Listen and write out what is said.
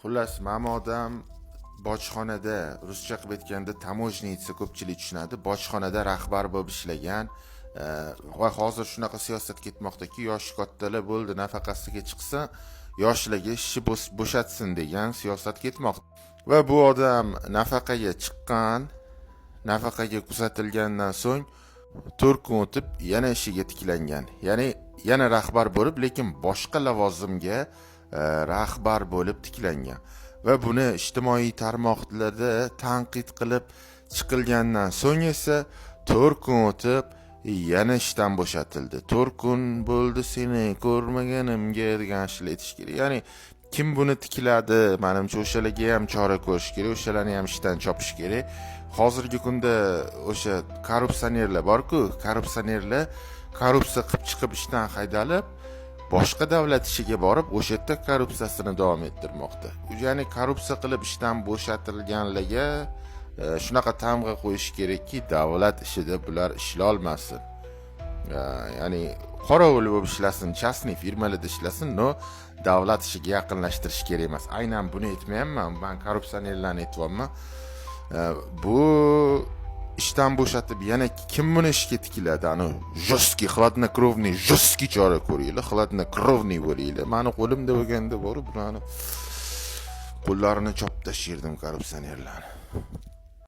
Xullas, mana odam bojxonada, ruscha qilib aytganda таможенница, ko'pchilik tushunadi, bojxonada rahbar bo'lib ishlagan. Va hozir shunaqa siyosat ketmoqdaki, yoshi kattalar bo'ldi, nafaqasiga chiqsin, yoshlarga ishni bo'shatsin degan siyosat ketmoqda. Va bu odam nafaqaga chiqqan, nafaqaga kuzatilgandan so'ng 4 kun o'tib yana ishiga tiklangan, ya'ni yana rahbar bo'lib, lekin boshqa lavozimga rahbar bo'lib tiklangan. Va buni ijtimoiy tarmoqlarda tanqid qilib chiqilgandan so'ng esa 4 kun o'tib yana ishdan bo'shatildi. "4 kun bo'ldi seni ko'rmaganimga" degan ashula aytish kerak. Ya'ni kim buni tikladi, manimcha, o'shalarga ham chora ko'rish kerak, o'shalarni ham ishdan chopish kerak. Hozirgi kunda o'sha korrupsionerlar borku, korrupsionerlar korrupsiya qilib chiqib, ishdan haydalib, boshqa davlat ishiga borib, o'sha yerda korrupsiyasini davom ettirmoqda. Ya'ni korrupsiya qilib ishdan bo'shatilganlarga shunaqa tamg'a qo'yish kerakki, davlat ishida bular ishlolmasin. Ya'ni qorovul bo'lib ishlasin, частный firmalarda ishlasin, но davlat ishiga yaqinlashtirish kerak emas. Aynan buni aytmayapman man, korrupsionerlarni aytyapman. Bu ishdan bo'shatib, yana kim buni ishga tikiladi? Ani жесткий, хладнокровный, жесткий chora ko'ringlar, хладнокровный bo'linglar. Mani qo'limda bo'lganda borib, bularni qo'llarini chopib tashlardim, korrupsionerlarni.